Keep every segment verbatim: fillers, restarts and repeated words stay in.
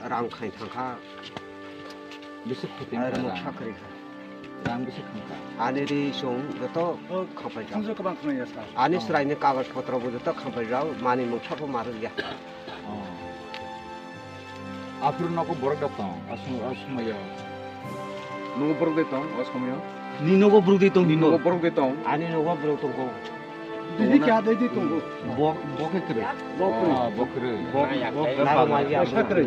Rang khai thangkha. Bisi khuti Ar kha mung rang. Sakri kha. Rang bisi khangkha. Ani ri song joto khapai kha. Khunju kwbang khwnai ya sa. Ani Oh. Sraini kagaj potro bo joto khapai rao mani mung sapo marwk ya. Oh. Aphuru nogo borok da tong, asung, asung ya. Nogo borok da tong, asung ya. Ni nogo borok da tong, Ni nogo borok da tong. Ani nogo borok tong ko. Bisi kya dai di tongo. Bo, bo khe kwrwi. Bo kwrwi. Ah, bo kwrwi. Bo, bo, Nang bo mali ya. Sa kwrwi.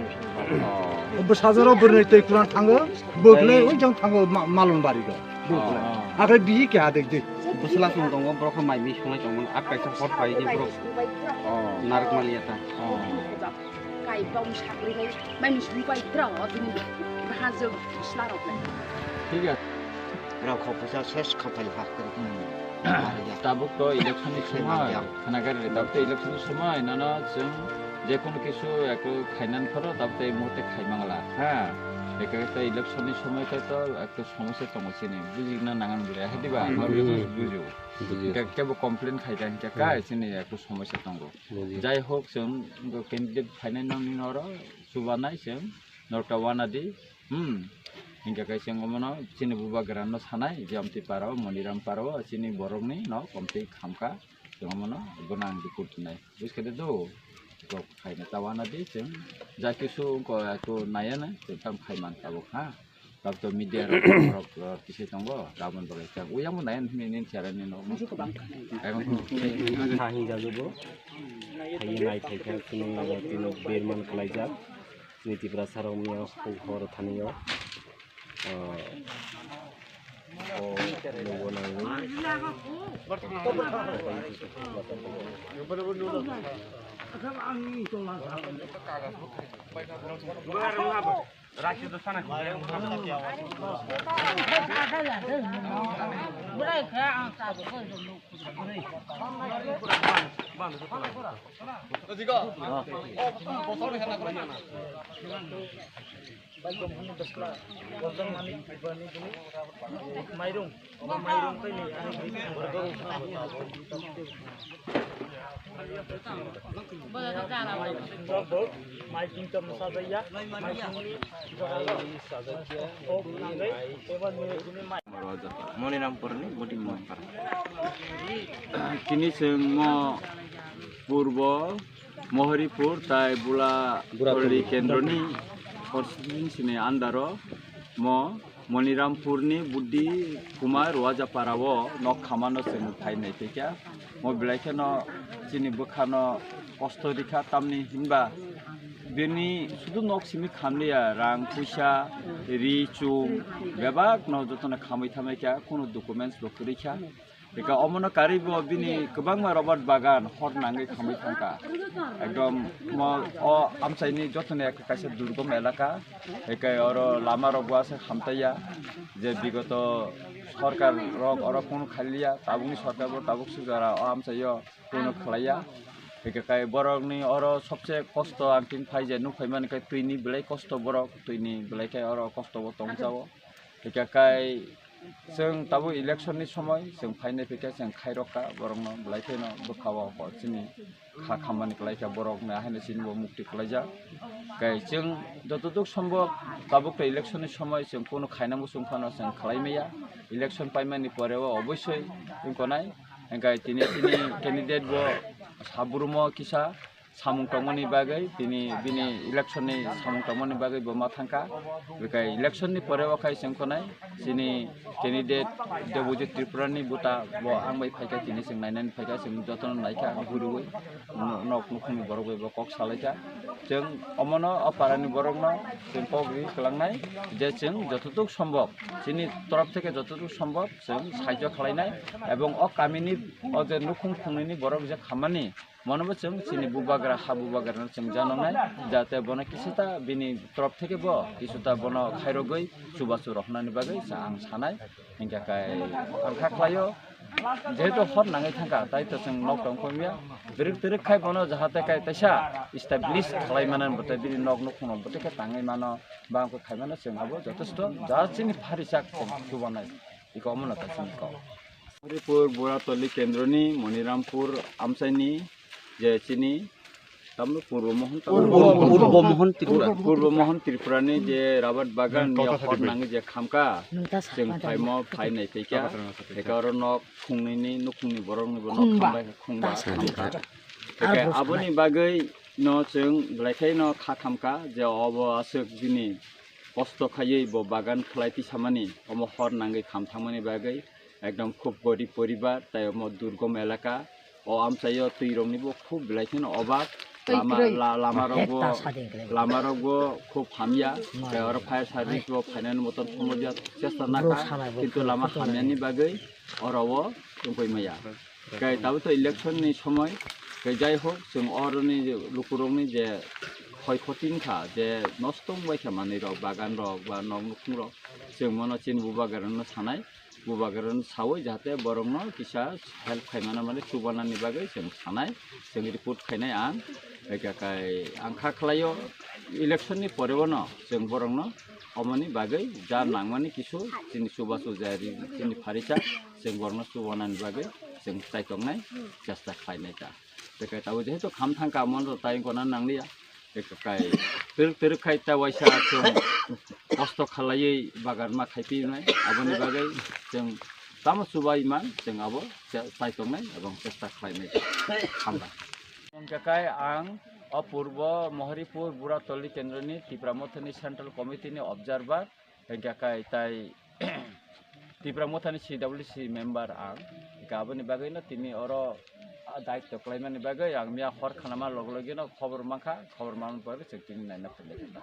Ah. Bo sajaro bwrwi tei kuran thango. Bo khle Ai. Oi jang thango ma-, malon bari go. Bo khle. Ah, ah. Akhe bisi kya dai di. Bwsla song tongo, borok khe mai mi songnai tongmani. Ak kaisa hot pai di borok. Ah. Narwk mali ya ta. Ah. Kai bom sakri nai, mai ni sui pai tra, o tini bahar jo sla rok lai. Thik ase. Rao kho phusa ses khapai ha kri. Hmm. Tabuk to election ni Khe somoi, mangya. Khana gari re, tabuk to election ni somoi, nana chwng je kono kisu eko khainan phoro, tabuk to ei muhurte khai mangla, ha. Eko to election ni somoi khe to ekto somosya tongo chini, bujina nangan bwle, hai diba? Hmm. Norok joto bujo. Bujo. Ke-, kebo complain khai kha hinkhe Hmm. Kai chini ekto somosya tongo. Buji. Jai hok, chwng candidate phainai nokni oro chubanai chwng norok ta wanadi, hmm, hinkhe khe chwng omono chini bubagra no sanai je amtwi para o, Moniram para o, chini borok ni no komtwi khamkha, chwng omono bono ang report rinai, buji khe de do, kok phaina ta wanadi chwng, jai kisu wngkha eko naiya na chwng tamo khai man tabuk ha. Tabuk to media rok, rok, rok kisai tongo, tabuk to lai chak. Uyang bo nai hwnwi nini chara ni no. Musu ko bang. Ayang ko. Tha hin jago bo. Tha hin nai thai kha, chini, chini berman khlai jak. Chini Tripura sarong miya hor thani yo. Ah, o, nungbo nangwi. Mairung. Mai tingtong sajaiya, mai tingni Moniram Purni Buti Mohar. Kini chwng mo purbo Mohoripur tai Bula Bula Purni Purni. Kendroni constituency ni under o mo Monirampurni Budi Kumar Rwajapara o nok khamano chwng phai nai phaikha. Mo belai kheno chini bwkhano kosto rikha, tamni hinba bini sudu nok simi khamliya, rang puisa, ri chung bebak no jotono khamwi thamwi kha, kunu documents bo kwrwi kha. Eka omono karwi bo bini kwbangma rubber bagan hor nangwi khamwi thangkha. Ekdom mo o amchaini jotoni eka kaisa durgom elaka. Eka oro lama rok bo aswk hamtaiya. Je bigoto sorkar rok oro kunu khailiya. Tabukni sorkar bo tabuk sujara o amchaio kunu khlaiya. Eka kai borokni oro sobse kosto ang tin phai je nukphaimani khe twini belai kosto borok, twini belai khe oro kosto bo tongchao. Hingkhe kai chwng tabuk election ni somoi chwng phainai phikhe chwng khairokha borokno belai kheno bwkha-o chini kha khammani kwlaikha borokno haino chini bo mukti kwlaijak. Kai chwng jotoduk sombok tabuk to election ni somoi chwng kunu khaina muchung phano chwng khlai maya. Election paimani pore o obosoi wngkha nai. Hingkhe tini tini candidate bo sabrumo kisa samung tongmani bagwi, tini bini election ni samung tongmani bagwi bo ma thangkha. Bekai election ni pore o khai chwng khonai chini candidate Debojit Tripura ni buta bo ang bai phaikha, tini chwng nainani phaikha, chwng jotono naikha, ang guriwi no-, nok nukhungni borok bai bo kok salaikha. Chwng omono o parani borokno chwng kok ri kwlangnai je chwng jotoduk sombok chini torof theke jotoduk sombok chwng sahajyo khlainai ebong o kamini o je nukhung khungnwini borok je khammani Mono bo chwng chini bubagra, ha bubagrano chwng janoknai, jate bono kisita bini torof theke bo kisita bono khairogwi chubachu rohornani bagwi sa-, ang sanai. Hingkha khe ang kha khlaio, jehetu hor nangwi thangkha, tai to chwng nok tong phomya. Birik tirik khai bono jahate kai taisa establish khlai mano, bwtwi bini nok nukhungno bwtwi khe tangwi mano, bangkhe khai mano, chwng abo jotosto ja chini pharisak chwng chubanai. Iko omono kaisa kok. Haripur Buratoli kendroni Monirampur amchaini je chini Purbo Mohon Tripura. Purbo Mohon Tripura ni je rabat bagan ni hor nangi je khamka, chwng phaimo phai nai phaikha, eka oro nok khungnwi ni nukhungni borok ni bo nok khambai khungba khamkha. Eka aboni bagwi no chwng belai khai no kha khamka je obo aswk bini kosto khaiwi bo bagan khlai tisamani, omo hor nangwi kham thangmani bagwi ekdom khub gorib poribar, tai omo durgom elaka, o amchaio twi rokni bo khub belai kheno obak, lama, la-, lama rok bo, lama rok bo khub hamya, tai oro fire service bo phainani motom somorjak chesta nakha, kintu lama hamyani bagwi oro o tongkoi maya. Kai tabuk to election ni somoi, kai jai hok, chwng oroni lukurokni je khoi khoti wngkha, je nosto wngbai kha manwi rok, bagan rok ba nok nukhung rok, chwng mono chini bubagrano sanai, bubagrano sawi jahate borokno kisa help khaimana mani chubanani bagwi chwng sanai, chwng report khainai ang, eka kai ang kha khlaio election ni pore bono chwng borokno omoni bagwi ja nangmani kisu chini chubachu jari chini pharisa chwng borokno chubanani bagwi chwng chaitongnai chesta khlainai ta. Tei kai tabuk jehetu kham thangkha, mon rok tai wngkha na nangliya. Tei kai twrwk twrwk khai ta waisa chwng kosto khalaiwi bagan ma khai pinai. Aboni bagwi chwng tamo chubai man, chwng abo che-, chaitongnai ebong chesta khlainai. Hambai. Wngkha kai ang o Purbo Mohoripur Buratoli Kendroni Tipra Mothani Central Committee ni observer. Hingkha kai tai Tipra Mothani C W C member ang. Hingkha aboni bagwino tini oro, ah, daityo khlaimani bagwi ang miya hor khanama log logino khobor mankha, khobor manmani pore chwng tini naina phailaikha.